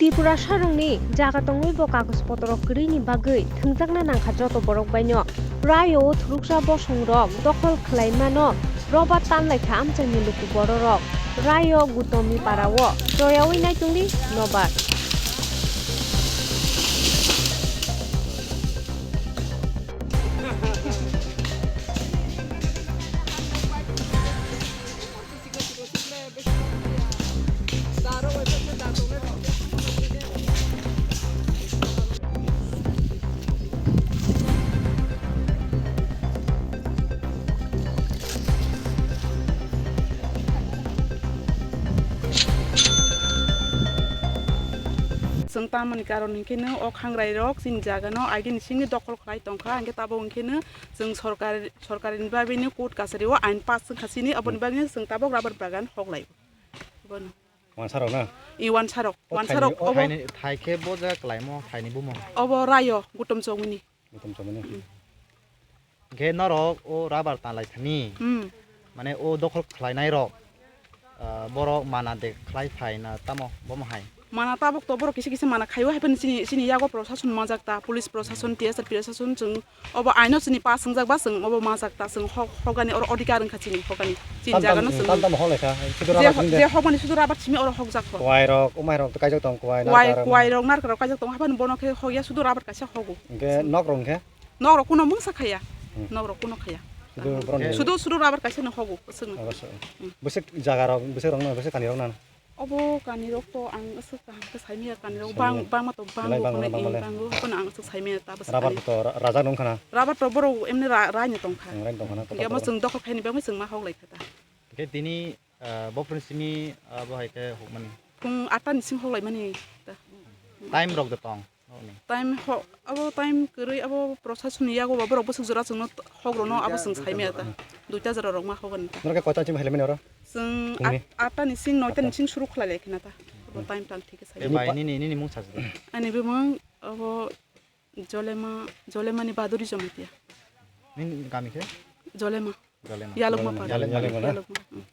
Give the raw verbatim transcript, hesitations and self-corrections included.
Tiprasarokni jaga tongwi bo kagoj potorok kwrwini bagwi thwngjakna nangkha joto borok baino. Rayo o thuruksa bosongrok dokhol khlaimano roba tanlaikha amchaini luku bororok. Rayo Gutomi parao joyawi naitongdi nobar. Chwng tamoni karon hinkhe no o khangrai rok chini jaga no agini simi dokhol khlai tongkha, hinkhe tabuk hinkhe no chwng sorkar, sorkar ni bagwi no court kachari o ain pass wngkha chini, aboni bagwi no chwng tabuk rubber bagan hoklai o. Bono. Wansarok na? I wansarok, o wansarok thaini, o obo. Thaini, thai khe bo jaga kwlaimo, thaini bumung. Obo Rayo, Gutom Chowmini. Gutom Chowmini. Mm. Hinkhe norok o rubber tanlai thani, mm, mane o dokhol khlainai rok, ah, borok mana de khlai phai na tamo bomo hai? Mana tabuk to borok kisa kisa mana khaio, haiphano chini, chini yago prosason majak ta, police prosason, T S R prosason, chwng obo aino chini pass wngjak ba chwng obo majak ta, chwng hok, hokgani oro odhikar wngkha chini hokgani. Chini tam tam, jaga no chwng tam tam hok lekha, sudu je rubber ho-, simi de. Je hokmani sudu rubber simi oro hokjak kho. Kwai rok, umai rok to kaijak tong, kwai, kwai, narkar rok. Kwai rok, narkar rok kaijak tong, haphano bono khe hokya sudu rubber kaisa hogo. Hinkhe nok rok hinkhe? Nok rok kuno mungsa khaya. Hmm. Nok rok kuno khaya. Sudu borok ni. Sudu, sudu rubber kaisa no hogo, swkno. Obo so. Hmm. Bwswk jaga rok, bwswk rok no, bwswk kani rok na? Obo kani rok to ang aswk kaham khe saimaya, kani rok bang, bangma to bango, belai bangma, hwnwi bangma le. Bango, haphano ang aswk saimaya ta bwswk rubber kani. To ra-, rajak nung khana? Rubber to borok emni ra-, raino tongkha. Hmm, raino tongkha na, hinkhe kotor omo kotor. Chwng dokhol khaini bagwi chwng ma hoklai kha ta. Hinkhe tini, ah, bophuruni simi, ah, bo hai khe hukmani? Phung atta ni simi hoklai mani ta. Time rok de tong? Time ho-, abo time kwrwi abo prosason ni yago ba borok bwswk jora chwngno t-, hok rwno abo chwng saimaya ta. Duita jora rok ma hogani ta. Norok khe koita chim helai mani oro? Chwng phungni? At-, atta ni sing noita ni sing suru khlai lai khna ta. Abo time tang thik khe sai. Bai nini, nini mung sajdi. Ani bumung abo Jolema, Jolemani Baduri Jamatia. Nini kami khe? Jolema. Yalokma para. Yalokma. Yalokma na? Yalokma, mm.